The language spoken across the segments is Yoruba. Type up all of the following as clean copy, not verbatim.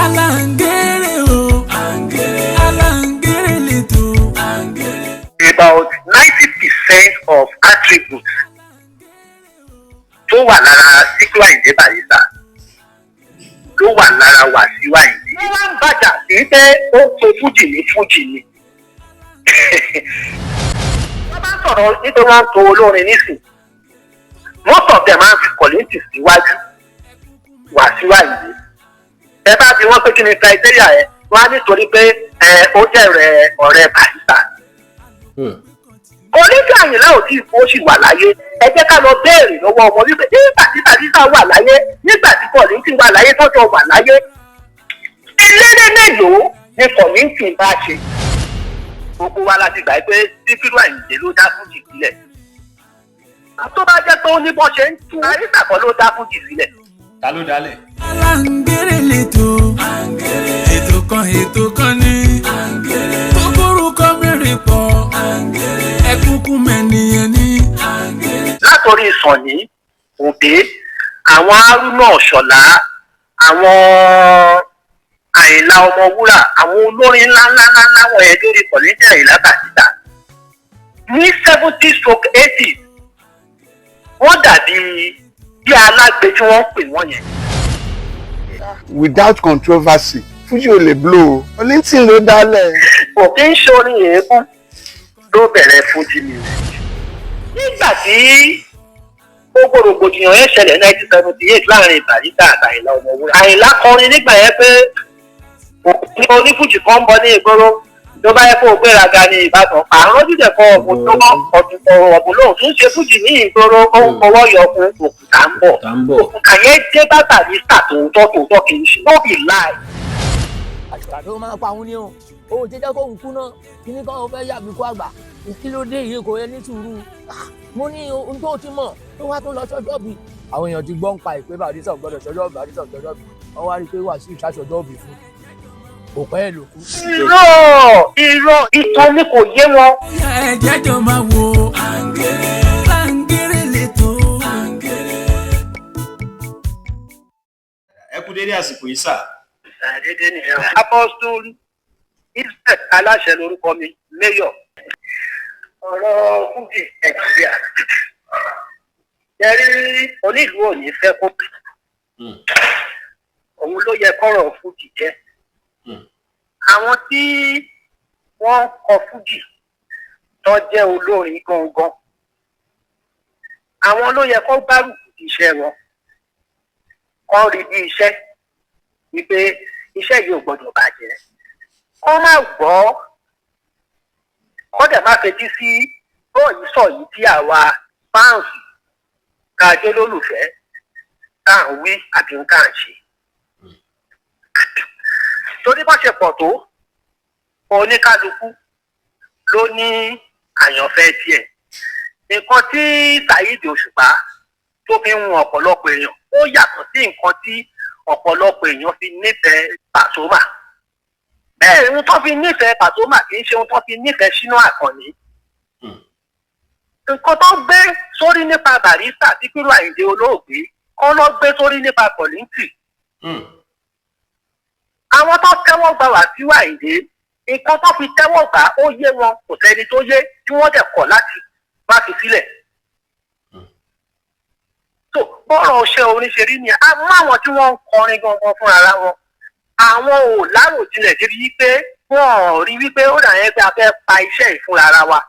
Aláǹgẹ̀rẹ̀ o, aláǹgẹ̀rẹ̀ lẹ́tọ̀. About 90% of attributes tó wà lára Síkírù Àyìndé Barrister ló wà lára Wàsíù Àyìndé. Wọ́n wá ń bàjá sí pé ó ń pe fújì ní fújì ni. Wọ́n bá sọ̀rọ̀ nítorí wọ́n ń to olórin nísìn. Most of them máa ń fi Kollington síwájú Wàsíù Àyìndé. Ẹ bá bi wọ́n pé kí ni criteria ẹ, wọ́n á nítorí pé ẹ ó jẹ́ ọ̀rẹ́ Barrister. Kollington Àyìnlá ò tí ì kú, ó sì wà láyé. Ẹ jẹ́ ká lọ béèrè lọ́wọ́ ọmọ wípé nígbà tí Barrister wà láyé, nígbà tí Kollington wà láyé, tọ́jọ́ wà láyé, eléré mélòó ni Kollington bá ṣe? Gbogbo wa láti gbà pé Síkírù Àyìndé ló dá fújì sílẹ̀. Tó bá jẹ́ pé ó ní bọ́n ṣe ń tù, Barrister kọ́ ló dá fújì sílẹ̀. Ta ló dálẹ̀? Aláǹgẹ̀rẹ̀ lẹ́tọ̀, ètò kan, ètò kan ní tó kórúkọ mẹ́rin pọ̀, ẹkúnkún mẹ́niyẹn ní. Látọ̀rí Sunny Òbé, àwọn Haruna Ọ̀ṣọ́lá, àwọn Àyìnlá Ọmọwúrà, àwọn olórin ńláńláńlá wọ̀nyẹn lórí Kollington Àyìnlá Barrister ní 70/80, wọ́n dàbí bí alágbe tí wọ́n ń pè wọ́n yẹn. Without controversy, fújì ò lè blow o. Kollington ló dálẹ̀. Kò kí ń ṣe orin èébú ló bẹ̀rẹ̀ fújì music. Nígbà tí gbogbo rògbòdìyàn yẹn ṣẹlẹ̀ 1978 láàrin Barrister àti Àyìnlá Ọmọwúrà, Àyìnlá kọrin nígbà yẹn pé òkú onífújì kan ń bọ ní ìgboro, tó bá yẹ kó o gbéraga ní Ìbàdàn, àrùn jíjẹ kan ọ̀bùn tó mọ́ ọ̀dùn ọ̀bùn lóhùn tó ń ṣe fújì ní ìgboro, ó ń fọwọ́ yọ fún òkúta ń bọ̀. Òkúta ń bọ̀. Òkúta yẹn dé bá Barrister tòótọ́ tòótọ́, kì í ṣe no be lie. Àgbà tó máa pa òun ni o, ó ti jẹ́ kóun kú náà, kíní kan ó fẹ́ yàbí kó àgbà, kí ló dé yìí? Kò yẹ ní sùúrù. Ah, mo ní ohun tó ti mọ̀ tó wá tó lọ sọ́jọ́ bí àwọn èèyàn ti gbọ́ ń pa ìpè Barrister gbọ́dọ̀ sọ́jọ́, Barrister sọ́jọ́ bí wọ́n wá rí i pé Wàsíù ṣàṣọjọ́ bí fún kò pẹ́ ẹ̀ ló kú. Irọ́, irọ́, ìtàn ni kò yé wọn. Bóyá ẹ jẹ́ jọ máa wo aláǹgẹ̀rẹ̀ lẹ́tọ̀. Ẹ kú dédé àsìkò yìí, sà. Dédé nìyẹn. Apostle Israel Aláṣẹ lórúkọ mi, mayor. Ọ̀rọ̀ fújì Nàìjíríà, yẹrí onílùú ò ní fẹ́ kó òun ló yẹ kọ́rọ̀ fújì jẹ́. Àwọn tí wọ́n ń kọ fújì tó jẹ́ olórin gangan, àwọn ló yẹ kó gbárùkù ti iṣẹ́ wọn, kó rí bí iṣẹ́ wípé iṣẹ́ yìí ò gbọ́dọ̀ bàjẹ́, kó má gbọ́, kó dẹ̀ má fetí sí bọ́ọ̀lù sọ yìí tí àwa fans ká jẹ́ lólùfẹ́ tá à ń wí àbí ń ká ń ṣe. Torí bá ṣe pọ̀ tó, oníkálukú ló ní àyànfẹ́ tiẹ̀. Nǹkan tí Saheed Òṣùpá tó fi ń wọn ọ̀pọ̀lọpọ̀ èèyàn, ó yàtọ̀ sí nǹkan tí ọ̀pọ̀lọpọ̀ èèyàn fi nífẹ̀ẹ́ Pasuma. Bẹ́ẹ̀, ohun tó fi nífẹ̀ẹ́ Pasuma kì í ṣe ohun tó fi nífẹ̀ẹ́ Ṣínà Àkànní. Nǹkan tó gbé sórí nípa Barrister, Síkírù Àyìndé olóògbé kọ́ ló gbé sórí nípa Kollington. Àwọn tó tẹ́wọ́ gba Wàsíù Àyìndé, nǹkan tó fi tẹ́wọ́ gbà ó yé wọn, kò sẹ́ni tó yé tí wọ́n dẹ̀ kọ̀ láti má fi sílẹ̀. Tó bọ́rọ̀ ṣe orin ṣe rí ni àmọ́ àwọn tí wọ́n ń kọrin gangan fúnra wọn, àwọn ò láròjinlẹ̀ débi wípé wọ́n ò rí wípé ó dà yẹn pé a fẹ́ pa iṣẹ́ ìfúnra ara wa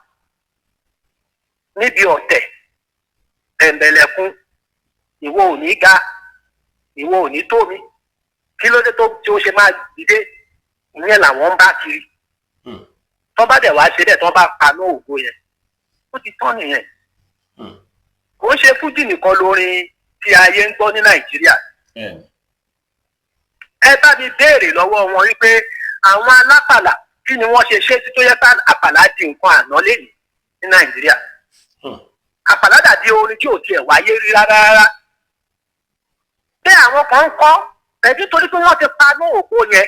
níbi ọ̀tẹ̀ tẹ̀m̀bẹ̀lẹ̀kun. Ìwọ ò ní ga, ìwọ ò ní tó mi, kí ló dé tó tí ó ṣe máa dìde? Ìyẹn làwọn ń bá kiri. Tó bá dẹ̀ wá ṣe bẹ́ẹ̀, tó bá paná ògo yẹn, ó ti tán nìyẹn. Kò ń ṣe fújì nìkan lórin tí ayé ń gbọ́ ní Nàìjíríà. Ẹ bá mi béèrè lọ́wọ́ wọn wípé àwọn alápàlà, kí ni wọ́n ṣe ṣe tí tó yẹ ká àpàlà di nǹkan àná lẹ́nìí ní Nàìjíríà? Àpàlà dàbí orin tí ò tiẹ̀ wáyé rí rárá rárá. Ṣé àwọn kan ń kọ́ ẹbí torí pé wọ́n ti paná ògo yẹn?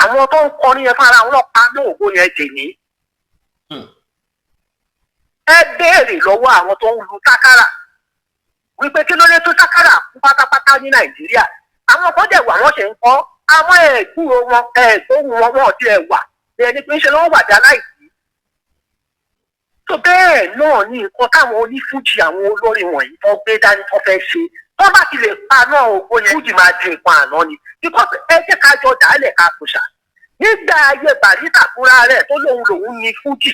Àwọn tó ń kọrin yẹn fúnra wọn lọ paná ògo yẹn dèní. Ẹ béèrè lọ́wọ́ àwọn tó ń lu sákárà wípé kí ló dé tó sákárà kú. ní Nàìjíríà. Àwọn kan dẹ̀ wà, wọ́n ṣe ń kọ́, àwọn ẹ̀gbúrò wọn, ẹ̀gbóhùn wọn, wọn ò tiẹ̀ wà bí ẹni pé ń ṣe lọ́wọ́ wàdí aláìsí. Tó bẹ́ẹ̀ náà ní nǹkan táwọn onífújì, àwọn olórin wọ̀nyí tó gbé dání tó fẹ́ ṣe, tó bá ti lè pa náà ògo yẹn, fújì máa di nǹkan àná ni. Because ẹ jẹ́ ká jọ dàálẹ̀ ká kò ṣà, nígbà ayé Barrister fúnra rẹ̀ tó lóun lòun ní fújì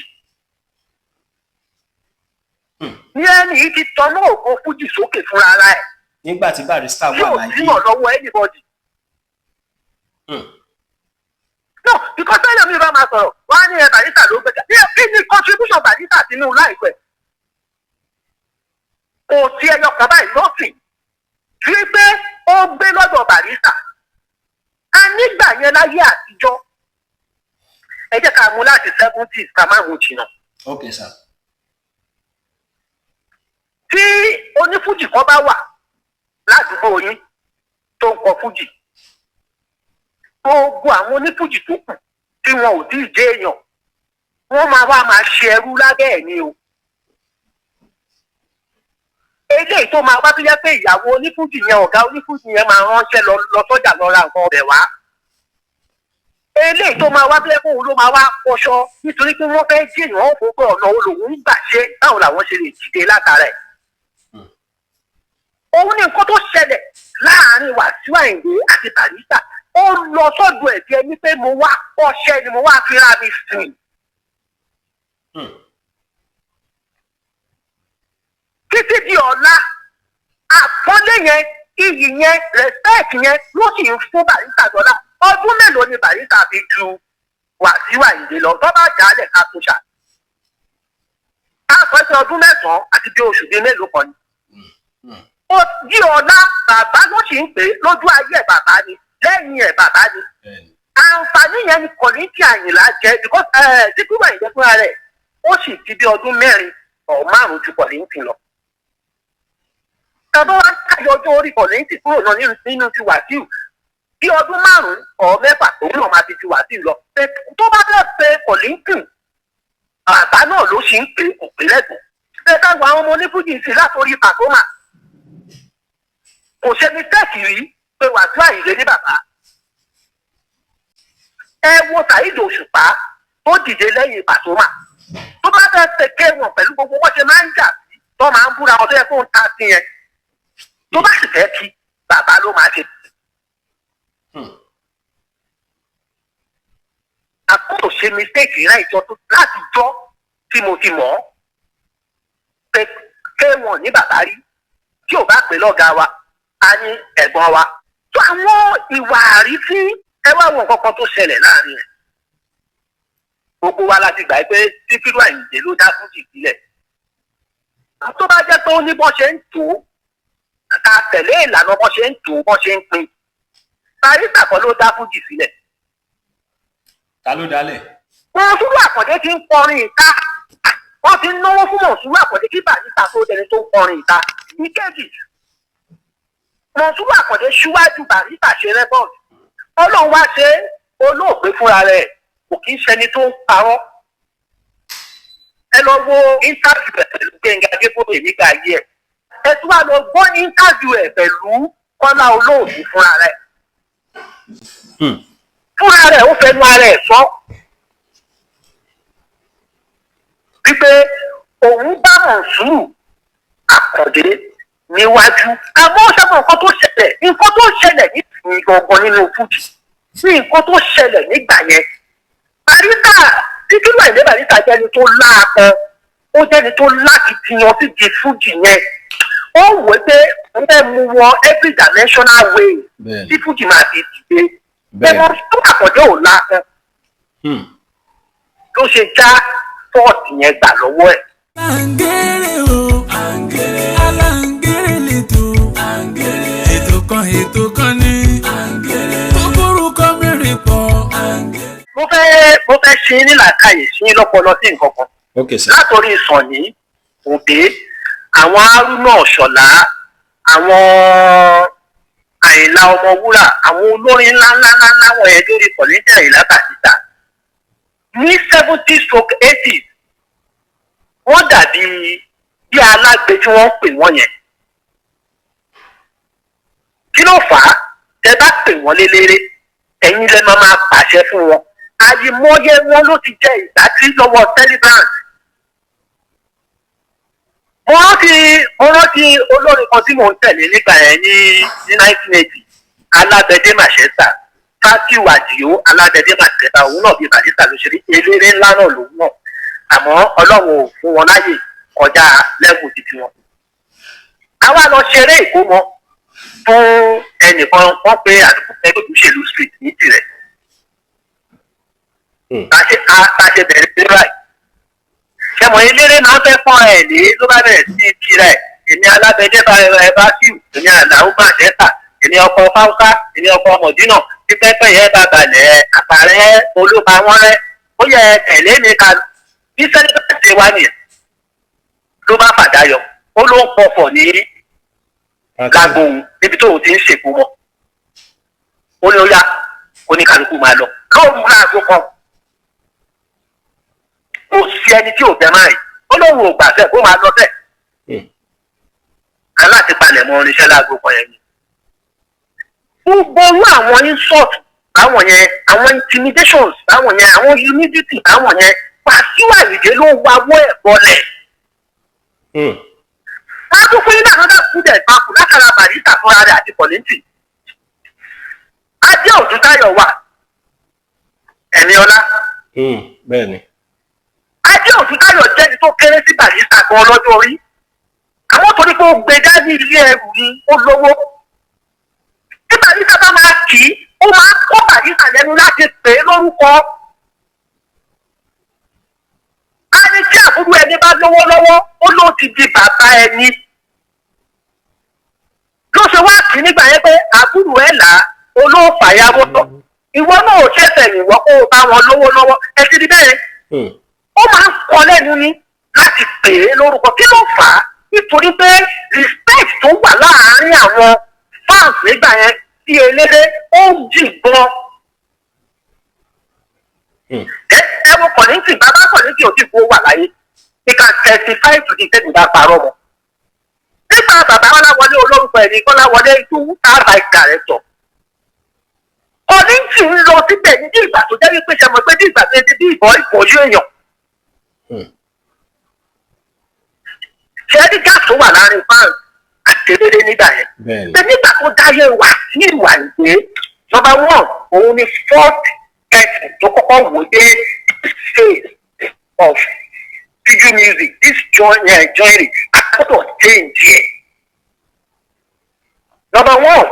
ní ẹni yìí ti tọ́nà ògo fújì sókè fúnra ara ẹ̀. Nígbà tí Barrister tí wà ò láyé. sínà lọ́wọ́ anybody. No, because tẹ́lẹ̀ mi bá máa sọ̀rọ̀, wọ́n á ní ẹ Barrister ló gbẹ̀jà ní. Kí ni contribution Barrister sínú láìpẹ́? Kò sí ẹyọ kan báyìí lọ́sìn rí pé ó gbé lọ́dọ̀ Barrister. A nígbà yẹn láyé àtijọ́, ẹ jẹ́ ká mú láti 70s, ká má mú jìnnà. Ok sir. Tí onífújì kan bá wà ládùúgbò yín tó ń kọ fújì, gbogbo àwọn onífújì tó kù tí wọn ò tí ì jẹ́ èèyàn, wọ́n máa wá máa ṣe ẹrú lábẹ́ ẹ̀ ni o. Eléyìí tó máa wá tó jẹ́ pé ìyàwó onífújì yẹn, ọ̀gá onífújì yẹn máa ránṣẹ́ lọ lọ sọ́jà lọ ra nǹkan ọbẹ̀ wá. Eléyìí tó máa wá tó jẹ́ pé òun ló máa wá kọṣọ, nítorí pé wọ́n fẹ́ jẹ́ èèyàn, ó pé ọ̀nà wo lòun ń gbà ṣe, báwo làwọn ṣe lè dìde látara ẹ̀. Òun ní nǹkan tó ṣẹlẹ̀ láàrin Wàsíù Àyìndé àti Barrister. Ó lọ sọ́dọ̀ ẹ̀ bí ẹni pé mo wá kọ́ṣẹ́ ni, mo wá fira mi sìn. Títí di ọ̀la, àpọ́nlé yẹn, iyì yẹn, respect yẹn ló sì ń fún Barrister dọ́là. Ọdún mélòó ni Barrister fi ju Wàsíù Àyìndé lọ? Tó bá jálẹ̀ ká tó ṣà á sọ pé ọdún 9 àti bí oṣù bíi mélòó kan ni. Ó di ọ̀la, bàbá ló sì ń pè é. Lójú ayé ẹ̀ bàbá ni, lẹ́yìn ẹ̀ bàbá ni. Àǹfààní yẹn ni Kollington Àyìnlá jẹ, because Síkírù Àyìndé fúnra rẹ̀ ó sì ti bí ọdún 4 ọ̀ 5 ju Kollington lọ. Tàbí wá káyọ ọjọ́ orí Kollington kúrò náà nínú ti Wàsíù, bí ọdún 5 ọ̀ 6 òun náà máa fi ju Wàsíù lọ. Tó bá fẹ́ pe Kollington, bàbá náà ló sì ń pè, kò pé lẹ́gbọ̀n. Ṣé káwọn àwọn ọmọ onífújì sí látòrí Pasuma kò ṣe mistake rí pé Wàsíù Àyìndé ní bàbá? Ẹ wo Saheed Òṣùpá tó dìde lẹ́yìn Pasuma, tó bá fẹ́ ṣe kéwọn pẹ̀lú gbogbo wọn ṣe máa ń jà sí, tó máa ń búra wọn, tó yẹ kó ń ta sí yẹn, tó bá sì fẹ́ kí bàbá ló máa ṣe. Àkókò ṣe mistake rẹ ìjọ tó láti jọ tí mo ti mọ̀ ọ́ pé kéwọn ní bàbá rí. Tí ò bá pè lọ́gàá wa, a ní ẹ̀gbọ́n wa. Tó àwọn ìwà àrífín, ẹ wá wọn kankan tó ṣẹlẹ̀ láàrin ẹ̀. Gbogbo wa láti gbà pé Síkírù Àyìndé ló dá fújì sílẹ̀. Tó bá jẹ́ pé ó ní bọ́n ṣe ń tò ó, ká tẹ̀lé ìlànà bọ́n ṣe ń tò ó, bọ́n ṣe ń pín, Barrister kan ló dá fújì sílẹ̀. Ta ló dálẹ̀? Mọ̀nsúrù Àkàndé ti ń kọrin ìta. Wọ́n ti ń náwó fún Mọ̀nsúrù Àkàndé kí Barrister tó dẹni tó ń kọrin ìta. Ìkejì, Mọ̀nsúrù Àkàndé ṣíwájú Barrister ṣe record. Ọlọ́run wá ṣe olóògbé fúnra rẹ̀ kò kí ń ṣẹni tó ń parọ́. Ẹ lọ wo interview ẹ̀ pẹ̀lú Gbẹ́ngà Adébóyè nígbà ayé ẹ̀. Ẹ tún wá lọ gbọ́ interview ẹ̀ pẹ̀lú Kọ́lá Olóòtú fúnra rẹ̀. Fúnra rẹ̀ ó fẹnu ara ẹ̀ sọ wípé òun bá Mọ̀nsúrù Àkàndé níwájú. Àmọ́ sábà nǹkan tó ṣẹlẹ̀ ní gangan nínú fújì ní nǹkan tó ṣẹlẹ̀ nígbà yẹn, Barrister, Síkírù Àyìndé Barrister jẹ́ni tó láàpọ̀, ó jẹ́ni tó lákìtìyàn sí di fújì yẹn. Ó wò ó pé òun fẹ́ mú wọn every dimensional way tí fújì máa fi dìde. Bẹ́ẹ̀ Mọ̀nsúrù Àkàndé ò láàpọ̀ ló ṣe já fọ́ọ̀tì yẹn gbà lọ́wọ́ ẹ̀. Àǹgẹ̀rẹ̀ o, àǹgẹ̀rẹ̀, aláǹgẹ̀rẹ̀ lètò, àǹgẹ̀rẹ̀, ètò kan, ètò kan ní, àǹgẹ̀rẹ̀, tó kórúkọ mẹ́rin pọ̀, àǹgẹ̀rẹ̀. Mo fẹ́ ṣe ní làákàyè sí lọ́pọlọ sí nǹkan kan. Ok sir. Látòrí Sunny Òbé, àwọn Haruna Ọ̀ṣọ́lá, àwọn Àyìnlá Ọmọwúrà, àwọn olórin ńláńláńlá wọ̀nyẹn, lórí Kollington Àyìnlá Barrister ní 70/80s, wọ́n dàbí bí alágbe tí wọ́n ń pè wọ́n yẹn. Kí ló Ló fà á? Tẹ bá pè wọ́n lélẹ́rẹ́, ẹ̀yin lẹ máa máa pàṣẹ fún wọn. Àyìmọye wọn ló ti jẹ ìdásí lọ́wọ́ celebrant. Mo rántí olórin kan tí mò ń tẹ̀lé nígbà yẹn ní 1980, Alábẹ́dé Manchester, Fátíù Àdìó Alábẹ́dé Manchester. Òun náà bíi Barrister ló ṣe rí, eléré ńlá náà lòun náà, àmọ́ Ọlọ́run ò fún wọn láyè kọjá level títí wọn. Àwa lọ ṣeré ìkómọ fún ẹnìkan, wọ́n pe àdúgbò ẹgbẹ́ òṣèlú street ní tirẹ̀. Bá ṣe bẹ̀rẹ̀ sí báyìí, ṣẹmọ eléré máa ń fẹ́ fọ́n ẹ̀ lé, ló bá bẹ̀rẹ̀ sí tirẹ̀: "Èmi Alábẹ́dé bá ẹ bá síù, èmi Àlàó Manchester, èmi ọkọ Fáwùsá, èmi ọkọ Mọ̀dínà, tí pẹ́pẹ́ yẹn bá balẹ̀ àpàrẹ́ olóba wọn rẹ́, ó yẹ tẹ̀lé mi ká." Bí sẹ́lẹ̀ ṣe wá nìyẹn, ló bá fàdáyọ, ó ló ń pọfọ̀ ní lágbohun níbi tóun ti ń ṣèkó mọ́. Ó ní ó yá, oníkálukú máa lọ lóru láago kan. Kò sí ẹni tí ò bẹ máa yìí, ó lóun ò gbà bẹ́ẹ̀, kó máa lọ bẹ́ẹ̀. Aláti palẹ̀ mọ́ irinṣẹ́ láago kan yẹn ni. Gbogbo orú àwọn insult báwọn yẹn, àwọn intimidations báwọn yẹn, àwọn humility báwọn yẹn, Wàsíù Àyìndé ló wawọ́ ẹ̀ bọlẹ̀. Wọ́n á tún fún yín náà lọ́dọ̀ kúdẹ̀ ìpapò látara Barrister fúnra rẹ̀ àti Kollington. Adé Òdútayọ̀ wà, ẹ̀mí ọlá. Bẹ́ẹ̀ ni. Adé Òdútayọ̀ jẹ́ni tó kéré sí Barrister gan lọ́jọ́ orí, àmọ́ torí pé ó gbé dání ilé ẹrù ni, ó lówó. Tí Barrister bá máa kì í, ó máa kó Barrister lẹ́nu láti pè é lórúkọ. A ní tí àbúrò ẹni bá lówó lọ́wọ́, ó ló ti di bàbá ẹni. Ló ṣe wá kì í nígbà yẹn pé àbúrò ẹ̀ là á olóòfàyàwó, ìwọ náà ò ṣẹ̀ṣẹ̀ ìwọ kó o bá wọn lówó lọ́wọ́. Ẹ ti di bẹ́ẹ̀. Ó máa ń kọ lẹ́nu ni láti pè é lórúkọ. Kí ló fà á? Nítorí pé respect tó wà láàárín àwọn fans nígbà yẹn sí eléré, ó jì gan. Ẹ wo Kollington, bàbá Kollington ò tí kú, ó wà láyé. He can testify to the table bá parọ́ mọ́. Nígbà bàbá Kọ́láwọlé, olórúkọ ẹ̀ ní Kọ́láwọlé Ìdòwú, vice director, Kollington ń lọ síbẹ̀ ní ìgbà tó jẹ́ wípé, ṣe mọ̀ pé ní ìgbà tó yẹ bí ìbọn ìbọ̀jú èèyàn, ṣe é ní gap tó wà láàrin fans àti eléré nígbà yẹn? Bẹ́ẹ̀ni. Pé nígbà tó dáyé wà sí ìwà ìgbé, number one, òun ni fourth person tó kọ́kọ́ wò dé this phase of Fuji music, this genre àkọ́tọ̀ change ẹ̀. Number one,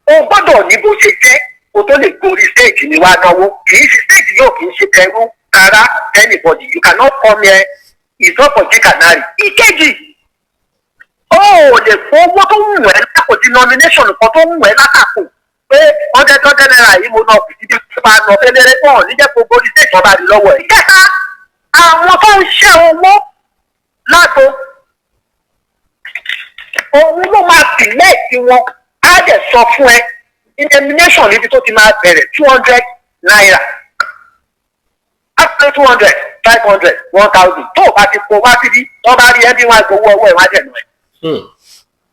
o gbọ́dọ̀ ní bó ṣe jẹ́ kó tó lè gorí stage ní wàá náwó. Kì í ṣe stage yóò kì í ṣe tẹrú tara anybody. You cannot come here, it's not for jẹ́ canary. Ìkejì, ó ò lè kó owó tó wù ẹ́ lápò, denomination kan tó wù ẹ́ lákàkò pé 100 100 naira yìí mo náà fìdí bí wọ́n máa nà fẹ́lẹ́rẹ́ pọ̀ níjẹ́ kó gorí stage, ọba rí lọ́wọ́ ẹ̀. Ìkẹta, àwọn tó ń ṣẹ́ owó lágbo, òun ló máa select wọn, á dẹ̀ sọ fún ẹ denomination níbi tó ti máa bẹ̀rẹ̀, ₦200, after 200, 500, 1,000. Tó o bá ti kó wá síbí, wọ́n bá rí ẹbí wọn gbowó ọwọ́ ẹ̀, wọ́n á dẹ̀ nù ẹ̀.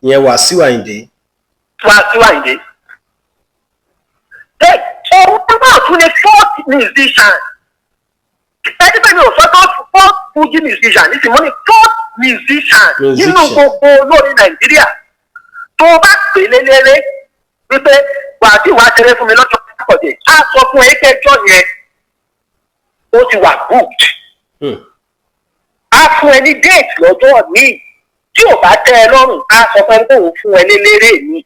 Ìyẹn Wàsíù Àyìndé. Wàsíù Àyìndé. Òun náà tún ni fourth musician. Ẹni pé mi ò sọ tó fourth Fuji musician ní tìmọ́ ní fourth musician nínú Musician. gbogbo olórin Nàìjíríà. Tó o bá pè lélẹ́rẹ́ wípé Wàsíù wá ṣeré fún mi lọ́jọ́ Saturday, á sọ fún ẹ pé ẹjọ́ yẹn ó ti wà booked. Á fún ẹ ní date lọ́jọ́ míì. Tí ò bá tẹ́ ẹ lọ́rùn, á sọ fún ẹ pé òun fún ẹ lélẹ́rẹ́ mi.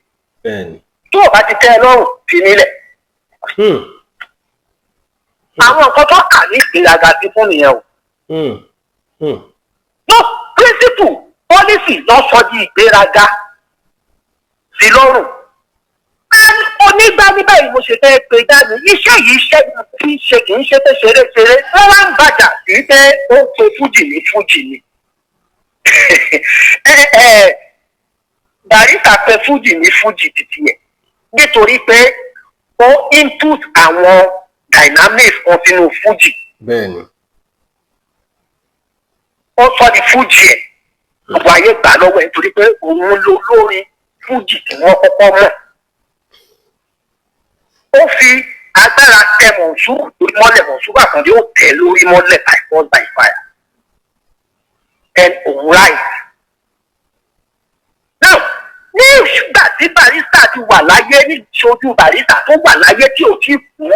Tó o bá ti tẹ́ ẹ lọ́rùn, fi nílẹ̀. Àwọn nǹkan tó kà ní ìgbéraga sí fún nìyẹn o. No principle, policy lọ sọ di ìgbéraga sí lọ́rùn. Onígbà ní báyìí mo ṣe fẹ́ pe dání iṣẹ́ yìí, iṣẹ́ tí ń ṣe kì í ṣe pé ṣeré ṣeré. Wọ́n wá ń bàjá sí pé ó ń pe fújì ní fújì ni. Ẹ ẹ Barrister pe fújì ní fújì títí ẹ̀ nítorí pé ó input àwọn dynamics kan sínú fújì. Ó sọ di fújì ẹ̀, gbogbo ayé gbà lọ́wọ́ ẹ̀ nítorí pé òun ló lórin fújì tí wọ́n kọ́kọ́ mọ̀. Ó fi agbára tẹ Mọ̀nsúrù lórí mọ́lẹ̀. Mọ̀nsúrù Àkàndé, ó tẹ̀ lórí mọ́lẹ̀ by force by fire, then òun right now. Ní ìgbà tí Barrister ti wà láyé, ní ìṣojú Barrister tó wà láyé tí ò tí kú,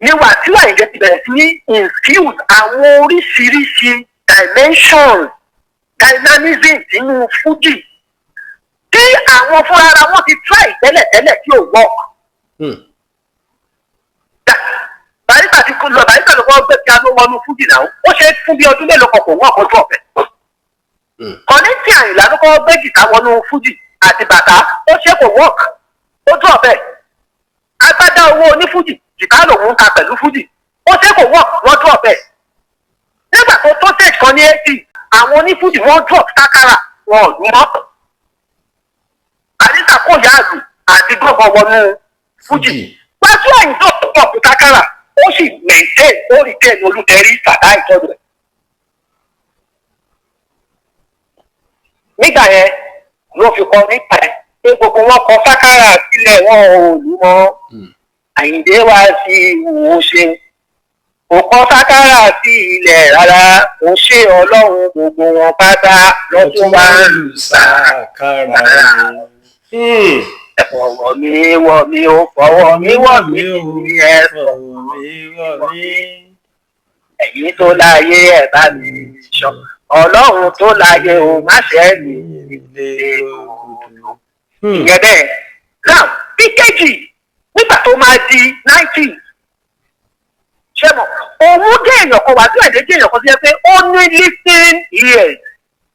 ní Wàsíù Àyìndé ti bẹ̀rẹ̀ sí ní infuse àwọn oríṣiríṣi dimensions, dynamism sínú fújì tí àwọn fúnra wọn ti try tẹ́lẹ̀tẹ́lẹ̀ tí ò work. Barrister ti kú lọ, Barrister ló kọ́ gbé piano wọnú fújì náà. Ó ṣe é fún bí ọdún mélòó kan, kò wọ́n ọ̀kọ́ tó ọ̀fẹ́. Kollington Àyìnlá ló kọ́ gbé jìtá wọnú fújì àti bàtà. Ó ṣe, kò work, ó tún ọ̀fẹ́. Agbádá owó onífújì, jìtá lòun ń ta pẹ̀lú fújì. Ó ṣe, kò work, wọ́n tún ọ̀fẹ́. Nígbà tó tó stage kan ní 80, àwọn onífújì wọ́n drop sákàrà, wọn ò lù mọ́. Barrister kò yá àlù àti gbọ́ngàn wọnú fújì. Wàsíù Àyìndé tó drop sákàrà, ó sì maintain, ó retain Olùtẹ̀rí sàdá ìtọ́jú rẹ̀. Nígbà yẹn ló fi kọ nípa ẹ pé gbogbo wọn kọ sákàrà sílẹ̀, wọn ò lù mọ́. Àyìndé wá sí ìwò ṣe, kò kọ sákàrà sí ilẹ̀ rárá. Kò ṣe Ọlọ́run, gbogbo wọn pátá lọ́tún wá ń lù Sàkàrà. Fọwọ́ mi wọ̀ mí ó, fọwọ́ mi wọ̀ mí ẹ. Fọwọ́ mi wọ̀ mí. Ẹ̀yin tó láyé, ẹ̀ bá mi sọ Ọlọ́run tó láyé o, má ṣe é mi Ilé òkùnkùn. ìyẹn bẹ́ẹ̀. Now, bí kejì, nígbà tó máa di 90, ṣé mo òun jẹ́ èèyàn kan, Wàsíù Àyìndé jẹ́ èèyàn kan tó yẹ pé ó ní listening ears.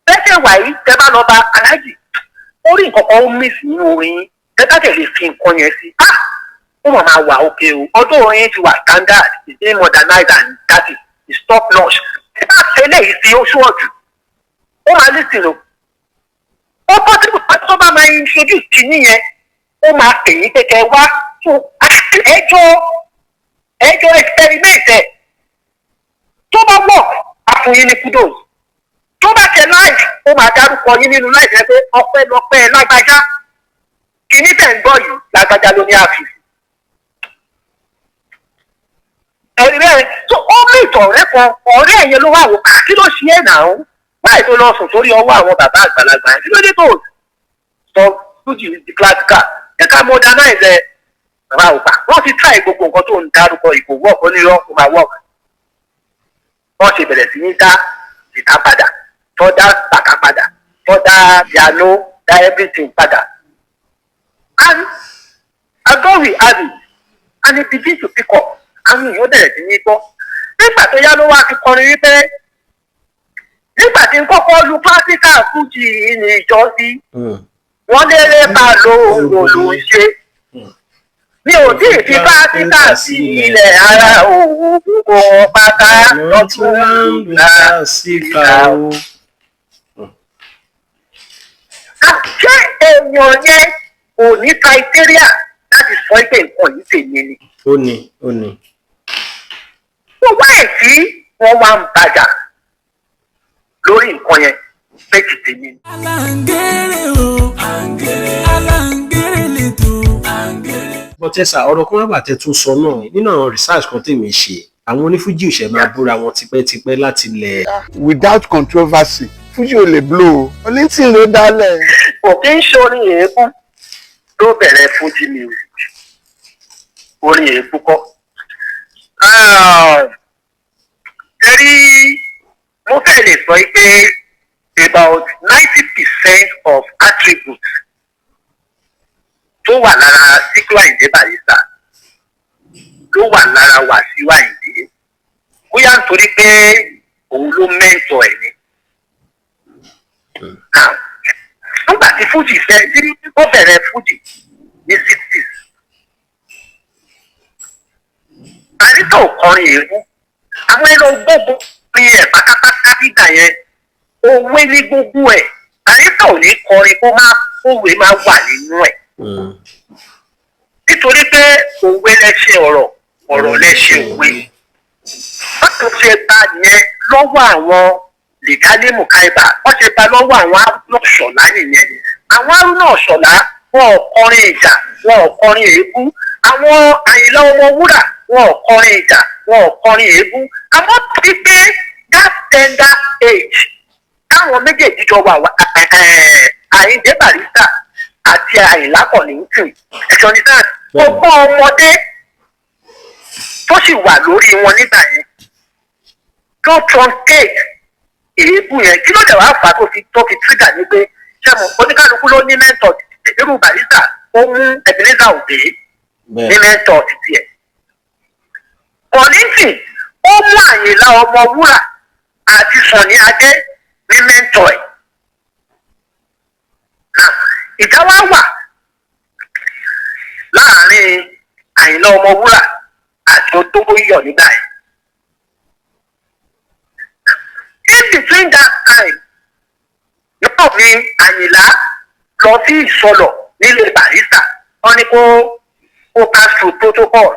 Bẹ́sẹ̀ wàyí, tẹ bá lọ bá aláàjì orí nǹkan kan, ó miss nínú orin yín, tẹ bá tẹ̀lé fi nǹkan yẹn sí, ah, ó mọ̀ máa wà òkè o. Ọdún orin yín ti wà standard, it's been modernized and that is top notch. Tẹ bá tẹ́lẹ̀ yìí sí, ó ṣọ́ọ̀jù, ó máa listen o. Ó possible tó bá máa introduce kìíní yẹn, ó máa pè yín pé kẹ́ wá tó ẹjọ́ experiment ẹ̀. Tó bá work, á fún yín ní kudos. Tó bá tẹ live, ó máa dárúkọ yín nínú live yẹn pé ọpẹ́lọpẹ́ lágbájá, kìíní tẹ̀ ń gbọ́ yìí, lágbájá ló ní àfìsí. Ẹ̀rí bẹ́ẹ̀ tó ó mú ìtọ̀ ọ̀rẹ́ kan, ọ̀rẹ́ yẹn ló wà wò, kí ló ṣe é náà báyìí tó lọ sùn sórí ọwọ́ àwọn bàbá àgbàlagbà yẹn? Kí ló dé tó sọ fújì di classical? Ẹ ká modernize ẹ. Bàbá ògbà wọ́n ti try gbogbo nǹkan tó ń dárúkọ, ìbò work, ó ní irọ́, kó máa work. Wọ́n ṣe bẹ̀rẹ̀ sí ní dá jìtá padà, tó dá bàtà padà, tó dá piano, dá everything padà. And as we have it and it begin to pick up, àwọn èèyàn bẹ̀rẹ̀ sí ní gbọ́. Nígbà tó yá ló wá fi kọrin wípé nígbà tí n kọ́kọ́ lu classical fújì ní ìjọsí, wọ́n lérè bá lóòrò ló ń ṣe, mi ò tí ì fi classical sí ilẹ̀ ara òwú, gbogbo wọn pátá Lọ́tún wá ń lù síkà o. Ṣé èèyàn yẹn kò ní criteria láti sọ pé nǹkan yìí tèmi ni? Ó ní, ó ní. Tó wá ẹ̀ tí wọ́n wá ń bàjà lórí nǹkan yẹn pé ti tèmi ni. Alangere o, angere, alangere leto, angere. Bọ́tẹ́sà, ọ̀rọ̀ kan wà tẹ́ tún sọ náà nínú àwọn research kan tèmi ṣe. Àwọn onífújì òṣè máa búra wọn tipẹ́tipẹ́ láti lẹ̀. Without controversy, fújì ò lè blow o. Kollington ló dálẹ̀. Kò kí ń ṣe orin èébú tó bẹ̀rẹ̀ fújì music, orin èébú kọ́. Torí mo fẹ́ lè sọ pé about 90% of attributes tó wà lára Síkírù Àyìndé Barrister ló wà lára Wàsíù Àyìndé, bóyá nítorí pé òun ló mentor ẹ̀ ni. Now, nígbà tí fújì fẹ́ tí ó bẹ̀rẹ̀ fújì ní 60s, Barrister ò kọrin èébú. Àwọn ẹlọ gbogbo ní ẹ̀ pátápátá nígbà yẹn, òwe ní gbogbo ẹ̀. Barrister ò ní kọrin kó má òwe máa wà nínú ẹ̀, nítorí pé òwe lẹ́ṣin ọ̀rọ̀, ọ̀rọ̀ lẹ́ṣin òwe. Bákan ṣe bá yẹn lọ́wọ́ àwọn Lìkálí Mùkáíbà, wọ́n ṣe bá lọ́wọ́ àwọn Haruna Ìṣọ̀lá nìyẹn. Àwọn Haruna Ìṣọ̀lá, wọn ò kọrin ìjà. wọn ò kọrin èébú. Àwọn Àyìnlá Ọmọwúrà, wọn ò kọrin ìjà, wọn ò kọrin èébú. Àmọ́ ti pé that tender age táwọn méjèèjì jọ wà, Àyìndé Barrister àti Àyìnlá Kollington, ẹ̀sọ́ ní sáà gbogbo ọmọdé tó sì wà lórí wọn nígbà yẹn tó truncate èébú yẹn. Kí ló dé wàá fà á tó fi trigger ní pé sẹ́mu oníkálukú ló ní mentor? Irú Barrister, ó mú Ebenezer Obey ní mentor títí ẹ̀. Kollington, ó mú Àyìnlá Ọmọwúrà àti Sunny Adé ní mentor ẹ̀. Now, ìjà wá wà láàrin Àyìnlá Ọmọwúrà àti Olówóyọ̀ nígbà yẹn. In between that time náà ni Àyìnlá lọ sí Ìsọlọ̀ nílé Barrister. Wọ́n ní kó pass through protocol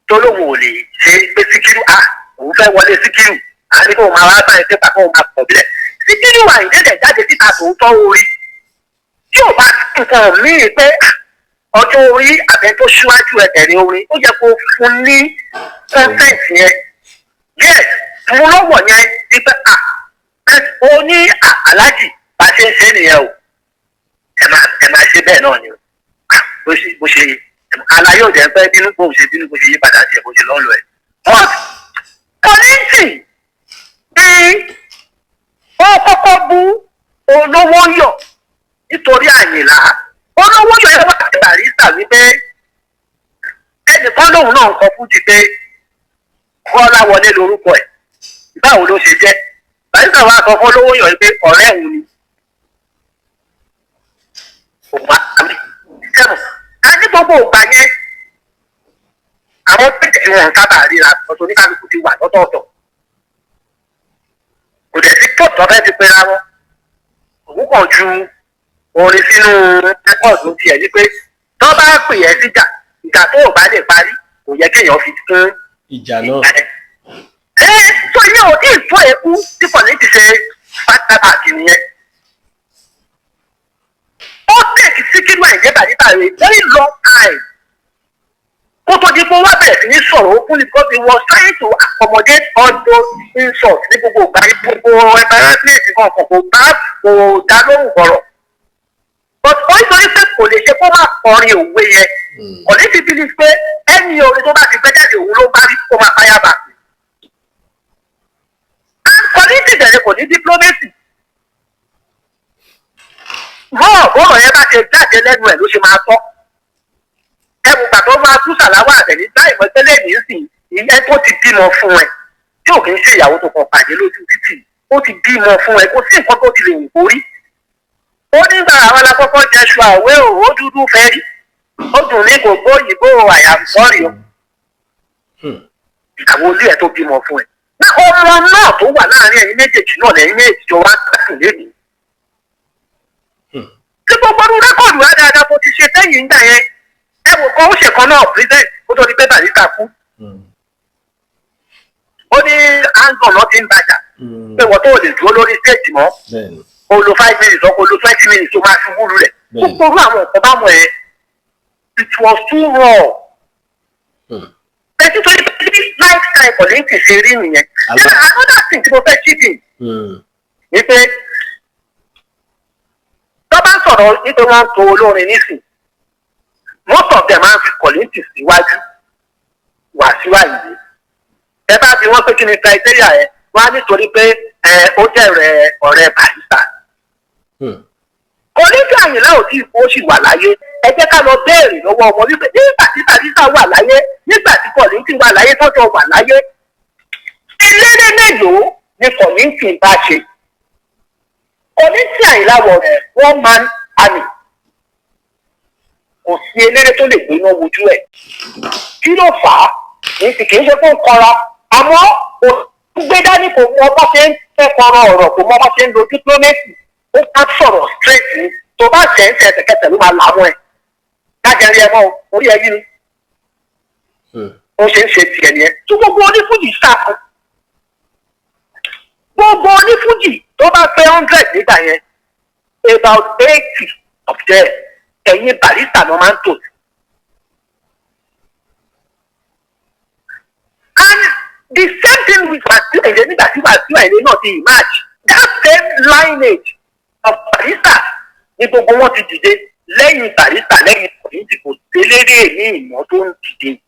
tó lóun ò lè ṣe pé Síkírù à òun fẹ́ wọlé Síkírù, à ní kó máa wá báyìí pépà kó máa pọ̀ bílẹ̀. Síkírù Àyìndé dẹ̀ jáde síta tòótọ́ orí tí ò bá nǹkan míì pé ọjọ́ orí àbẹ tó ṣíwájú ẹ̀tẹ̀rẹ̀ orin, ó yẹ kó fún ní consent yẹn. Yes, fún lọ́wọ́ yẹn ní pé à ó ní aláàjì, bá a ṣe ń ṣe nìyẹn o, ẹ máa ṣe bẹ́ẹ̀ náà ni o. Bó ṣe àlàyé ò jẹ́ pé bínú, bó ṣe bínú, bó ṣe yí padà sí ẹ̀, bó ṣe lọ́ lọ ẹ̀. But Kollington ní ó kọ́kọ́ bú Olówó Yọ̀ nítorí Àyìnlá. Olówó Yọ̀ yẹn wà sí Barrister wípé ẹnìkan lòun náà ń kọ fújì pé Kọ́lá Wọlé lórúkọ ẹ̀, báwo ló ṣe jẹ́? Barrister wa sọ fún Olówó Yọ̀ pé ọ̀rẹ́ òun ni òun á sẹ́mu a ní gbogbo ìgbà yẹn. Àwọn méjèèjì wọn sábà ríra ọ̀tọ̀, oníkálukú ti wà lọ́tọ̀ọ̀tọ̀, kò dẹ̀ sí pọ̀tọ́ fẹ́ fi pera wọn. Òun kàn ju orin sínú rẹ́kọ̀dù tiẹ̀ ní pé tó bá pè ẹ́ síjà, ìjà tó ò bá lè parí, kò yẹ kéèyàn fi kún ìjà náà. Ẹ tó yẹ ò tí ì tó eku tí kò ní ti ṣe pátápátá nìyẹn. Ó take Síkírù Àyìndé Barrister a very long time kó tó di pé wá bẹ̀rẹ̀ sí ní sọ̀rọ̀ ó kún ní, because he was trying to accommodate all those insults ní gbogbo ìgbà, gbogbo embarrassment kan kò bá kò dá lóhùn bọ̀rọ̀. But ó nítorí pé kò lè ṣe kó má kọrin òwe yẹn, kò ní ti believe pé ẹni orin tó bá ti gbé jáde, òun ló bá rí kó máa fáyà bà. And kò ní ti bẹ̀rẹ̀, kò ní diplomacy mọ́. Ọ̀rọ̀ yẹn bá ṣe jáde lẹ́nu ẹ̀ ló ṣe máa tọ́ ẹwù gbà tó máa tú Sàláwà Àbẹ̀ní láì mọ̀ tẹ́lẹ̀ nísìn. Ìyẹn tó ti bímọ fún ẹ, tí ò kì í ṣe ìyàwó tó kàn pàdé lójú títì, ó ti bímọ fún ẹ, kò sí nǹkan tó ti lè wù kó rí. Ó nígbà àwọn alákọ̀ọ́kọ́ jẹ́ṣu àwẹ́ ò, ó dúdú fẹ́ rí, ó dùn ní kò gbóyìnbó, àyà ń sọ́ọ̀rì o. Ìyàwó ilé ẹ̀ tó bímọ fún ẹ náà, ọmọ náà tó wà láàrin ẹ̀yin méjèèjì náà lẹ́yìn méjèèjì jọ wá gbádùn lẹ́nu tí gbogbo ọdún record wá dáadáa tó ti ṣe sẹ́yìn ńgbà yẹn. Ẹ wò kọ́, ó ṣèkan náà present kó tó di pé Barrister kú. Ó ní angon náà ti ń bàjá pé wọ́n tó lè dúró lórí stage mọ́, o lo 5 minutes o lo 20 minutes, o máa ṣubú lulẹ̀. Gbogbo orú àwọn nǹkan bá mọ̀ ẹ́, it was too raw. Ẹ ti torí pé lifestyle Kollington ṣe rí nìyẹn. Then another thing tí mo fẹ́ chip in ni pé tó bá ń sọ̀rọ̀ nítorí wọ́n ń to olórin nísìn, most of them máa ń fi Kollington síwájú Wàsíù Àyìndé. Ẹ bá bi wọ́n pé kí ni criteria ẹ, wọ́n á nítorí pé ẹ ó jẹ́ ọ̀rẹ́ Barrister. Kollington Àyìnlá ò tí ì kú, ó sì wà láyé. Ẹ jẹ́ ká lọ béèrè lọ́wọ́ ọmọ wípé nígbà tí Barrister wà láyé, nígbà tí Kollington wà láyé, tọ́jọ́ wà láyé, eléré mélòó ni Kollington bá ṣe? Kollington Àyìnlá was one man army. Kò sí eléré tó lè gbéná wojú ẹ̀. Kí ló fà á? Ní ti kì í ṣe fún kọra, àmọ́ kò gbé dání, kò mọ bó ṣe ń fẹ́ kọrọ ọ̀rọ̀, kò mọ bó ṣe ń lo diplomacy. Ó bá sọ̀rọ̀ straight ni, tó bá tẹ̀ ń tẹ̀ ẹsẹ̀kẹsẹ̀ ló máa làwọn ẹ̀ kájẹrí ẹ mọ́ orí ẹ yí ni. Ó ṣe ń ṣe tiẹ̀ nìyẹn tó gbogbo onífújì sáfún. Gbogbo onífújì tó bá pé 100 nígbà yẹn, about 80 of them Ẹ̀yìn Barrister ló máa ń tò sí. And the same thing with Wasiu Ayinde. Nígbà tí Wasiu Ayinde náà ti emerge, that same lineage of Barrister ni gbogbo wọn ti dìde lẹ́yìn Barrister, lẹ́yìn Kollington. Kò délérè ní ìmọ̀ tó ń dìde.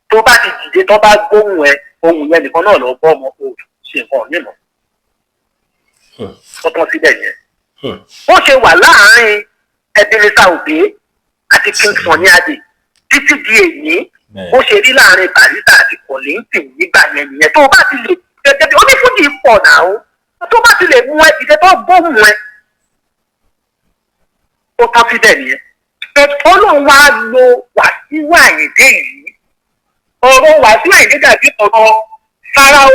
Tó bá ti dìde, tó bá gbóhùn ẹ, ohùn yẹn nìkan náà lọ gbọ́ ọmọ o ṣe nǹkan mímọ́ tó tán síbẹ̀ yẹn. Bó ṣe wà láàárín Ebenezer Obey àti King Sunny Adé títí di èyí, bó ṣe rí láàárín Barrister àti Kollington nígbà yẹn nìyẹn. Tó o bá ti lè gẹ́gẹ́ bí onífújì pọ̀ náà, tó bá ti lè mú ẹ dìde, tó gbóhùn ẹ, ó tán síbẹ̀ nìyẹn. Ọlọ́run wá lo Wàsíù Àyìndé yìí. Ọ̀rọ̀ Wàsíù Àyìndé dàbí ọ̀rọ̀ Fáráò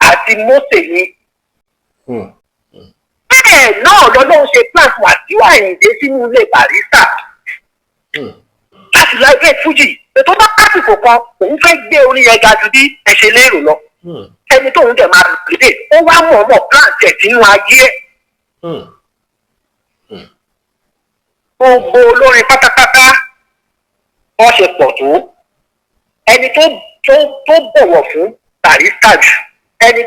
àti Mósè ni. Bẹ́ẹ̀ náà lọ́lọ́run ṣe plant Wàsíù Àyìndé sínú ilé Barrister láti láìpẹ́ fújì. Ètò bá pásìkò kan, òun fẹ́ gbé orin yẹn ga ju bí ẹ ṣe lérò lọ. Ẹni tóun dẹ̀ máa lédè, ó wá mọ̀ọ́mọ̀ plant ẹ̀ sínú ayé ẹ̀. Gbogbo olórin pátápátá, wọ́n ṣe pọ̀ tó, ẹni tó bọ̀wọ̀ fún Barrister jù, ẹni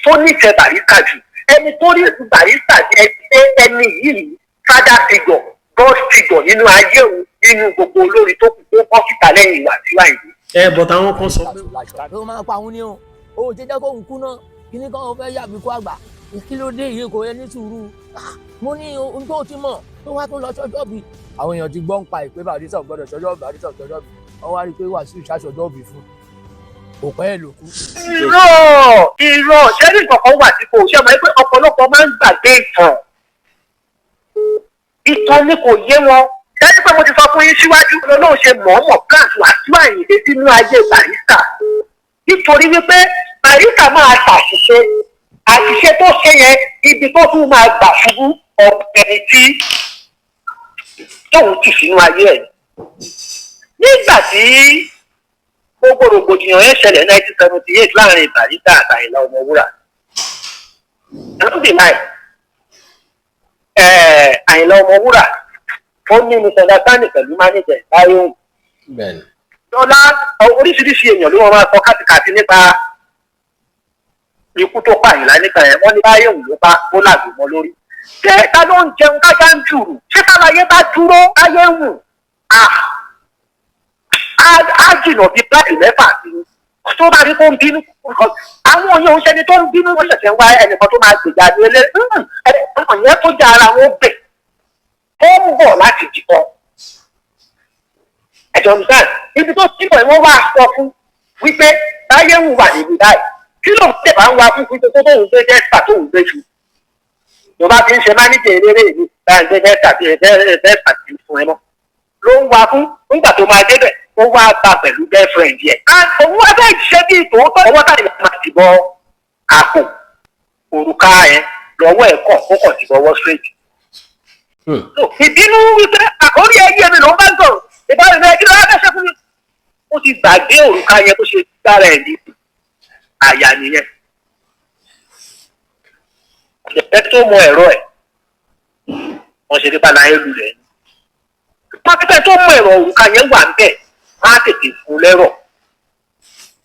tó nífẹ̀ẹ́ Barrister jù, ẹni tó rí Barrister jẹ́ pé ẹni yìí father figure, God figure nínú ayé òun, nínú gbogbo olórin tó kù tó bọ́ síta lẹ́yìn Wàsíù Àyìndé. Ẹ bọ̀ táwọn kan sọ pé Ló máa pa òun ni o, ó ti jẹ́ kóun kú náà. Kíní kan ó fẹ́ yàbí kó àgbà, kí ló dé yìí? Kò yẹ ní sùúrù. Mo ní ohun tó ti mọ̀ tó wá tó lọ sọ́jọ́ bí àwọn èèyàn ti gbọ́ ń pa ìpè Barrister gbọ́dọ̀ sọ́jọ́, Barrister sọ́jọ́ bí wọ́n wá rí i pé Wàsíù ṣàṣọjọ́ bí fún kò pẹ́ ẹ̀ ló kú. Irọ́, irọ́. Ṣẹ́rí nǹkan wà tí kò ṣe mọ̀ pé ọ̀pọ̀lọpọ̀ máa ń gbàgbé ìtàn. Ìtàn ni kò yé wọn. Ṣẹ́rí pé mo ti sọ fún yín síwájú, Ọlọ́run ṣe mọ̀ọ́mọ̀ plant Wàsíù Àyìndé sínú ayé Barrister nítorí wípé Barrister máa ṣàṣìṣe. Àṣìṣe tó ṣe yẹn, ibi tó tún máa gbà ṣubú, ọ̀pẹ̀ni tí tóun tì sínú ayé ẹ̀. Nígbà tí gbogbo rògbòdìyàn yẹn ṣẹlẹ̀ 1978 láàrin Barrister àti Àyìnlá Ọmọwúrà, alhamdulilayi, Àyìnlá Ọmọwúrà ó ní misunderstanding pẹ̀lú manager báyọ̀ dọ́là. Oríṣiríṣi èèyàn ló wọ́n máa sọ kátikàti nípa ikú tó pa Àyìnlá nípa ẹ̀. Wọ́n ní báyọ̀ ló pa, ó làgbò mọ́ lórí. Ṣé ta ló ń jẹun kájá ń jùrù? Ṣé kálayé bá dúró káyé wù á jìnà bíi pláàkì mẹ́fà sí i tó bá rí kó ń bínú? Àwọn èèyàn ń ṣẹni tó ń bínú, wọ́n ṣẹ̀ṣẹ̀ ń wá ẹnìkan tó máa gbèjà ní ilé ẹnìkan yẹn tó jẹ́ ara wọn gbè ó ń bọ̀ láti jìkọ́ ẹ̀jọ̀ nìkan. Ibi tó ti bọ̀, wọ́n wá sọ fún wípé báyé ń wà níbi báyìí, kí ló ń tẹ̀ bá ń wá fún wípé tó tóun gbé dẹ́sà tóun gbé jù tó bá ti ń ṣe mánéjì eléré mi báyìí, gbé dẹ́sà tí dẹ́sà tí fún ẹ mọ́ ló ń wá fún. Nígbà tó máa débẹ̀, ó wá bá pẹ̀lú girlfriend yẹ. Òun wá fẹ́ ṣe bí tòótọ́, ọwọ́ táyì máa ti bọ àpò òrùka yẹn lọ́wọ́ ẹ̀ kàn, ó kàn ti bọ́wọ́ straight. Ìbínú wípé àkórí ẹyẹ mi ló ń bá ń sọ̀rọ̀ ìbára mi, kí ló wá fẹ́ ṣe fún mi? Ó ti gbàgbé òrùka yẹn tó ṣe dára ẹ̀ ní àyà nìyẹn. Ọ̀jẹ̀ tó mọ ẹ̀rọ ẹ̀ wọ́n ṣe nípa láyé lulẹ̀ ni. Pápẹ́tẹ́ tó mọ ẹ̀rọ òrùka yẹn wà ń bẹ̀, wọ́n á tètè fún lẹ́rọ̀.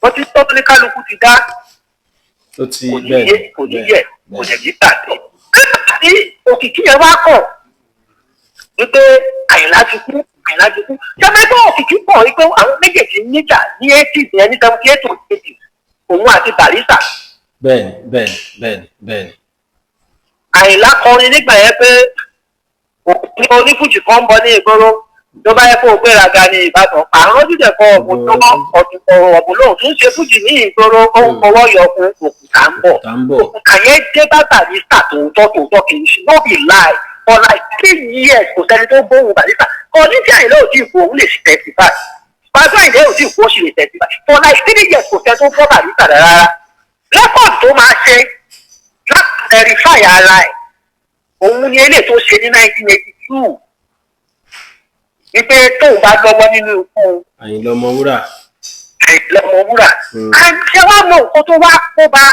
Wọ́n ti tọ́ ní kálukú ti dá Ó ti kò ní yé, kò ní yẹ, kò dẹ̀ ní tàbí. Nígbà tí òkìkí yẹn wá kọ̀ wípé Àyìnlá ti kú, Àyìnlá ti kú, sẹ́mẹ́tọ́ òkìkí pọ̀ wípé àwọn méjèèjì níjà ní 80s yẹn, ní 78 to 80s, òun àti Barrister. bẹ́ẹ̀ni bẹ́ẹ̀ni bẹ́ẹ̀ni bẹ́ẹ̀ni. Àyìnlá kọrin nígbà yẹn pé òkú onífújì kan ń bọ ní ìgboro, tó bá yẹ kó o gbéraga ní Ìbàdàn, àrùn ojúdẹ kọ ọ̀bùn tó mọ́ ọ̀dùn ọ̀bùn lóhùn tó ń ṣe fújì ní ìgboro, ó ń fọwọ́ yọ ọkùn, òkúta ń bọ̀. Òkúta ń bọ̀. Òkúta yẹn dé bá Barrister tòótọ́ tòótọ́. Kì í ṣe no be lie, for like 3 years kò sẹ́ni tó gbóhùn Barrister. Kò ní tí Àyìnlá ò tí ì kú, òun lè ṣe testify. Bàbá Àyìnlá ò tí ì kú, ó sì lè testify. For like 3 years kò sẹ́ni tó gbọ́ Barrister rárá. Record tó máa ṣe láti verify ara ẹ̀, òun ni eléyìí tó ṣe ní 1982 wípé tóun bá lọ́wọ́ nínú ikú Àyìnlá Ọmọwúrà. Àyìnlá Ọmọwúrà. Ṣé wàá mọ nǹkan tó wá kó bá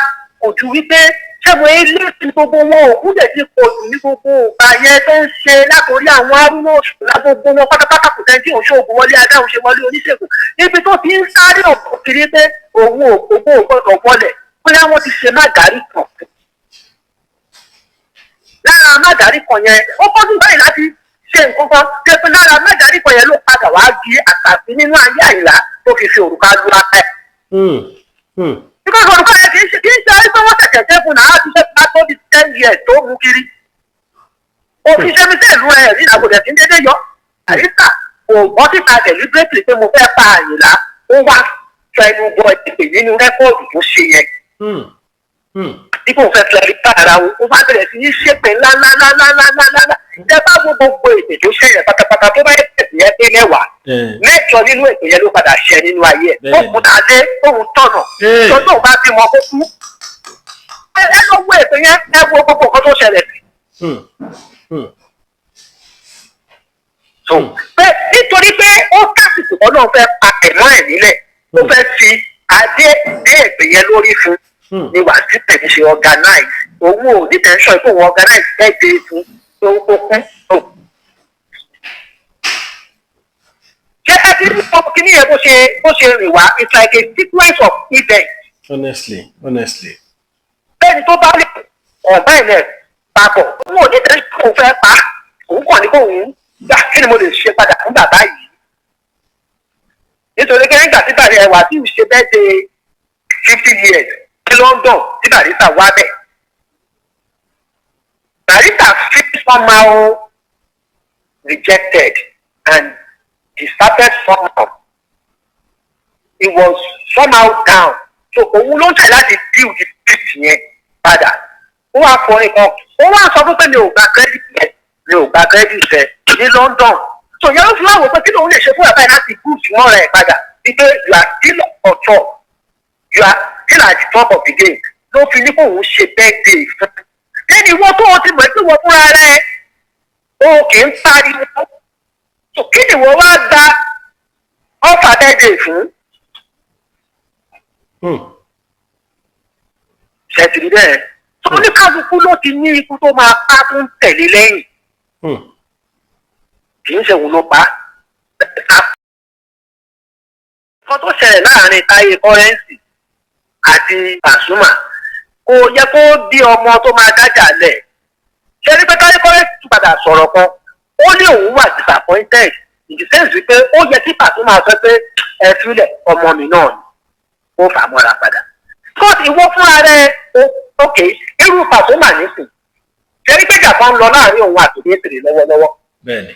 kò ju wípé Ṣẹ́gun ilé tí gbogbo wọn òkú dẹ̀ ti pọ̀ jù ní gbogbo ìgbà yẹn tó ń ṣe látòrí àwọn arúgbó òṣùlá, gbogbo wọn pátápátá, kò sẹ́ni tí òun ṣoògùn wọlé adáhùn ṣe wọlé oníṣègùn níbi tó ti ń sáré ọ̀pọ̀ kiri pé òun ò gbogbo ò gbọdọ̀ wọlẹ̀, bóyá wọ́n ti ṣe mágàrí kan lára mágàrí kan yẹn. Ó bọ́dún báyìí láti ṣe nǹkan kan ṣe pé lára mágàrí kan yẹn ló padà wá di àtàbí nínú ayé Àyìnlá tó fi fi òrùka lu apẹ. Because òrùka yẹn kì í ṣe pé wọ́n ṣẹ̀ṣẹ̀ ṣe fún náà, ti ṣe bá tó bí 10 years tó mú kiri. Òfin ṣe mi sẹ́ẹ̀lú ẹ̀ rí ìlàkọ̀dẹ̀ tí ń dédé yọ. Àyíká kò bọ́ síta deliberately pé mo fẹ́ pa Àyìnlá, ó wá fẹnu bọ ìpè nínú record tó ṣe yẹn. Bí kò fẹ́ clarify ara wọn, ó bá bẹ̀rẹ̀ sí ní ṣépè ńláńláńláńláńláńlá. Tẹ bá wo gbogbo ètò tó ṣẹlẹ̀ pátápátá, tó bá yẹ yẹn pé 10, mẹ́jọ nínú ètò yẹn ló padà ṣẹ nínú ayé ẹ̀. Ó kún adé òun tọ̀nà tó tóun bá bímọ kó kú. Ẹ lọ wo ètò yẹn, ẹ wo gbogbo nǹkan tó ṣẹlẹ̀ sí. So pé nítorí pé ó kásìkò ọlọ́run fẹ́ pa ẹ̀mọ́ ẹ̀ nílẹ̀, ó fẹ́ fi adé dé èpè yẹn lórí fún ni Wàsíù tẹ̀mí ṣe organize. Òun ò ní tension pé òun organize birthday fún tó ń kó kú. Ṣé ẹ ti rí ọmọ kìíní yẹn bó ṣe rìn wá? It's like a sequence of events. Honestly, honestly. Bẹ́ẹ̀ni, tó bá lè combine ẹ̀ papọ̀, òun ò ní tension pé òun fẹ́ pa, òun kàn ní kó òun gbà, kí ni mo lè ṣe padà fún bàbá yìí? Nítorí pé nígbà tí bàbá ẹ̀ Wàsíù ṣe birthday 50 years ní London tí Barrister wá bẹ̀, Barrister feel somehow rejected and deserted somehow. He was somehow down, so òun ló ń tẹ̀ láti deal the spirit yẹn padà. Ó wá kọrin kan, ó wá sọ fún pé mi ò gba credit yẹn, mi ò gba credit yẹn ní London. So yẹn ló fi wá wò pé kí lòun lè ṣe fún bàbá yẹn láti boost wọn rẹ̀ padà, wípé you are still on top, you are still at the top of the game, ló fi ní kó òun ṣe birthday fún. Lẹ́nu ìwọ tó o ti mọ̀ pé wọ́n fúnra rẹ̀ o kì í pariwo, so kí ni wọ́n wá gba offer birthday fún? Ṣètìlí bẹ́ẹ̀ tó oníkálukú ló ti ní ikú tó máa pa tó ń tẹ̀lé lẹ́yìn. Kì í ṣe òun ló pa á. Nǹkan tó ṣẹlẹ̀ láàrin Táyé Currency àti Pasuma kò yẹ kó bí ọmọ tó máa dájà lẹ̀. Ṣe ní pé Táyé Currency tún padà sọ̀rọ̀ kan, ó ní òun wà disappointed in the sense wípé ó yẹ kí Pasuma sọ pé ẹ fílẹ̀, ọmọ mi náà ni, ó fà á mọ́ra padà. Because ìwọ fúnra rẹ, ok, irú Pasuma nísìn, ṣe ní pé ìjà kan ń lọ láàrin òun àti Òbésèré lọ́wọ́lọ́wọ́? Bẹ́ẹ̀ni.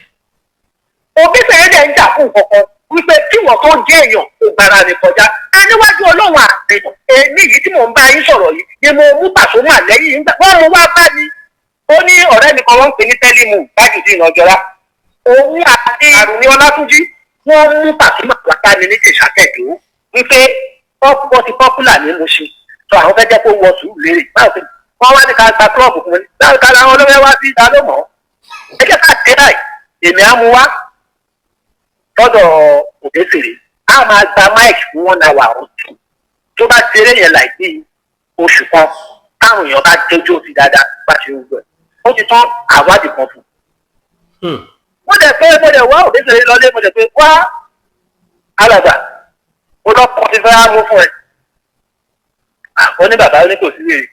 Òbésèré dẹ̀ ń jà fún nǹkan kan wípé tí wọ́n tó jẹ́ èèyàn kò gbára mi kọjá ẹ níwájú Ọlọ́run àti èmi yìí tí mò ń bá yín sọ̀rọ̀ yìí ni mo mú Pasuma lẹ́yìn nígbà wọ́n mú wá bá mi. Ó ní ọ̀rẹ́ mi kan wọ́n ń pè ní Tẹ́límù Bájúdí Ìnàjọ́lá, òun àti Àrùní Ọlátúnjí, wọ́n mú Pasuma wá bá mi ní Jèṣàtẹ̀dó wípé wọ́n ti popular ní Mushin, tó àwọn fẹ́ jẹ́ kó wọ sùúrù lérè. Báwo fi wọ́n wá ní ká gba club fún mi? Báwo ká làwọn olówó wá sí ìdá ló mọ̀ ẹ jẹ́ ká dé báyìí, èmi á mú wá lọ́dọ̀ Òbésèré, á máa gba mic fún one hour or two. Tó bá ṣeré yẹn láìpẹ́ oṣù kan, táwọn èèyàn bá jẹ́jọ́ sí dáadáa, bá ṣe ń gbẹ, ó ti tán àwádìí kan fún un. Mo dẹ̀ pé mo dẹ̀ wá Òbésèré lọlé, mo dẹ̀ pé wá alàgbà, mo lọ́kọ̀ ti fẹ́ mú fún ẹ. Ó ní bàbá, ó ní kò sí wèrè,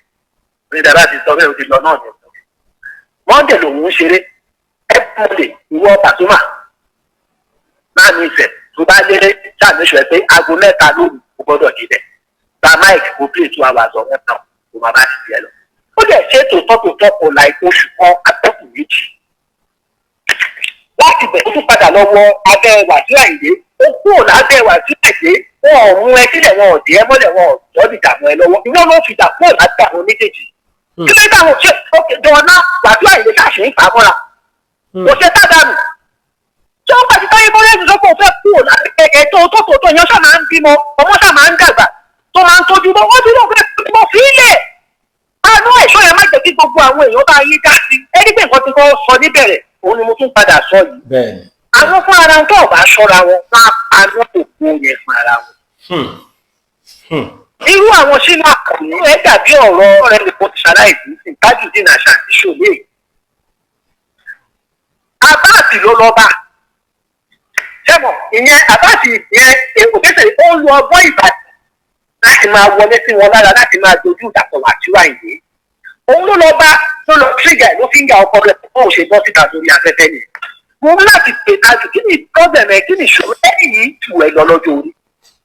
ó ní bàbá ti sọ bẹ́ẹ̀, ó ti lọ náà ní ọ̀sán. Monday lòun ń ṣeré ẹ, Monday ìwọ Pasuma máa ní ìfẹ́ tó bá lé ṣàmìṣọ ẹ pé aago 3 lóru kò gbọ́dọ̀ débẹ̀, gba mic kó play 2 hours or one hour, kó máa bá ti tiẹ̀ lọ. Ó dẹ̀ ṣe tòótọ́ tòótọ́, kò láì oṣù kan àtọ́kù méjì láti bẹ̀, ó tún padà lọ wọ abẹ́ Wàsíù Àyìndé. Ó kúrò lábẹ́ Wàsíù Àyìndé, wọn ò mú ẹ sílẹ̀, wọn ò dé ẹ mọ́lẹ̀, wọn ò jọ́ dìjà mọ́ ẹ lọ́wọ́. Iná ló fìjà kúrò láti àwọn méjèèjì. Kí ló dé àwọn ṣe ókè dọ̀nà Wàsíù Àyìndé ṣàṣì ń fà á mọ́ra, kò ṣe sádànù tí wọ́n bá ti táyé bọ́lá ẹ̀sìn sọ́kò fẹ́ kúrò lábẹ́ ẹ̀tọ́ tó tòótọ́ yẹn, ṣáà máa ń bímọ, ọmọ ṣáà máa ń dàgbà tó máa ń tójú bọ́, wọ́n ti lóun fẹ́ bímọ fílẹ̀. Àánú ẹ̀ṣọ́ yẹn má jẹ́ kí gbogbo àwọn èèyàn bá yí dá sí ẹni pé nǹkan tí kò sọ níbẹ̀rẹ̀, òun ni mo tún padà sọ yìí. Àwọn fún ara wọn tó ọ̀bá ṣọ́ra wọn, wọn á paná òkú yẹn fún ara wọn. Irú àwọn sínú àkànní ẹ dàbí ọ̀rọ̀ ọ̀rẹ́ mi kò ti ṣaláìsí sí Tajudeen Ashanti Ṣòlè. Abáàtì ló lọ bá sẹ́mọ̀ ìyẹn, Abáàtì ìyẹn Òbẹ́sẹ̀, ó ń lo ọgbọ́n Ìbàdàn láti máa wọlé sí wọn lára, láti máa dojú ìdàpọ̀ Wàsíù Àyìndé. Òun ló lọ bá, ló lọ tírígà ló fi ń ga ọkọ rẹ̀ bó ṣe bọ́ síta sórí afẹ́fẹ́ nìyẹn. Mo ní láti pè Tájù, kí ni problem ẹ? Kí ni ìṣòro ẹ̀yìn yìí tù ẹ lọ lọ́jọ́ orí?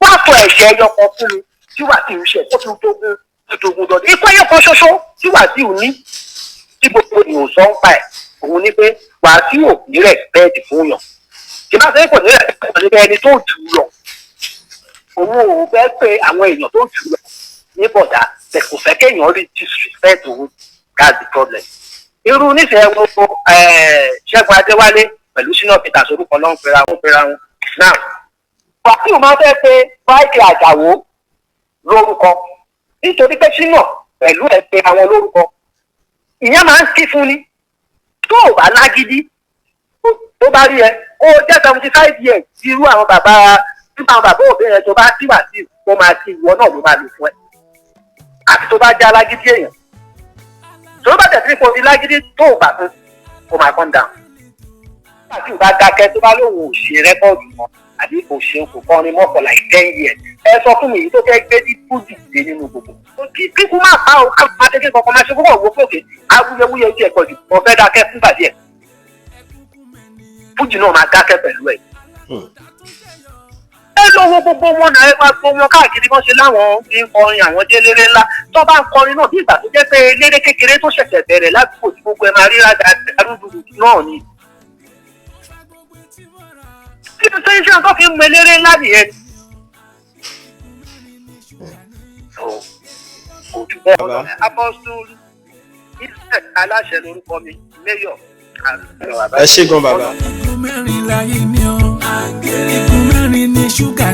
Wá sọ ẹ̀ṣẹ̀ ẹyọ kan fún mi tí Wàsíù ń ṣe tó fi tógun tógun dọ̀dọ̀. Ikú ẹyọ kan ṣoṣo tí Wàsíù ní tí gbogbo èèyàn sọ ń pa ẹ̀, òun ni pé Wàsíù ò ní respect fún yàn. Kì bá sọ pé kò ní respect ní pé ẹni tó jù ú lọ, òun ò fẹ́ pé àwọn èèyàn tó jù ú lọ ní bọ̀dá bẹ̀, kò fẹ́ kéèyàn rí disrespect òun. That's the problem. Irú nífẹ̀ẹ́ wo Ṣẹ́gun Adéwálé pẹ̀lú Shina Peters, orúkọ ló ń pera wọn pera wọn now. Wàsíù máa fẹ́ pé Michael Àjàwó lórúkọ nítorí pé Shina pẹ̀lú ẹ̀ pé àwọn lórúkọ, ìyẹn máa ń kí fún ni. Tó o bá lágídí, tó bá rí ẹ ó jẹ́ 75 years, irú àwọn bàbá, irú àwọn bàbá òbí rẹ, tó bá sí Wàsíù, ó máa ti ìwọ náà ló máa lò fún ẹ, àti tó bá jẹ́ alágídí èèyàn. Tó bá tẹ̀sí kò ní lágídí, tó o bá fún, kó máa calm down. Nígbà tí o bá dákẹ́, tó bá lóun ò ṣe record mọ́ àbí kò ṣe, kò kọrin mọ́ for like 10 years, ẹ sọ fún mi èyí tó fẹ́ gbé ní fújì dé nínú gbogbo. Kíkú má pa o, ká máa tẹ́kẹ́ kankan máa ṣe kókò wò pé awuyewuye ojú ẹ̀ pọ̀jù, mo fẹ́ dákẹ́ fúngbà díẹ̀, fújì náà máa dákẹ́ pẹ̀lú ẹ̀. Ẹ lọ wo gbogbo wọn náà, ẹ máa gbọ́ wọn káàkiri, bọ́n ṣe láwọn fi ń kọrin, àwọn jẹ́ eléré ńlá, tó bá ń kọrin náà, bí ìgbà tó jẹ́ pé eléré kékeré tó ṣẹ̀ṣẹ̀ bẹ̀rẹ̀ ládùúgbò tí gbogbo ẹ máa rí rúdurùdu náà ni. Kí ni tó ń ṣe nǹkan fi ń mọ eléré ńlá nìyẹn? Kò jù bẹ́ẹ̀ lọ. Apostle Israel Aláṣẹ lórúkọ mi, mayor. Ẹ ṣé gan, bàbá. Igun mẹ́rin láyé mi o. Igun mẹ́rin ní ṣúgà.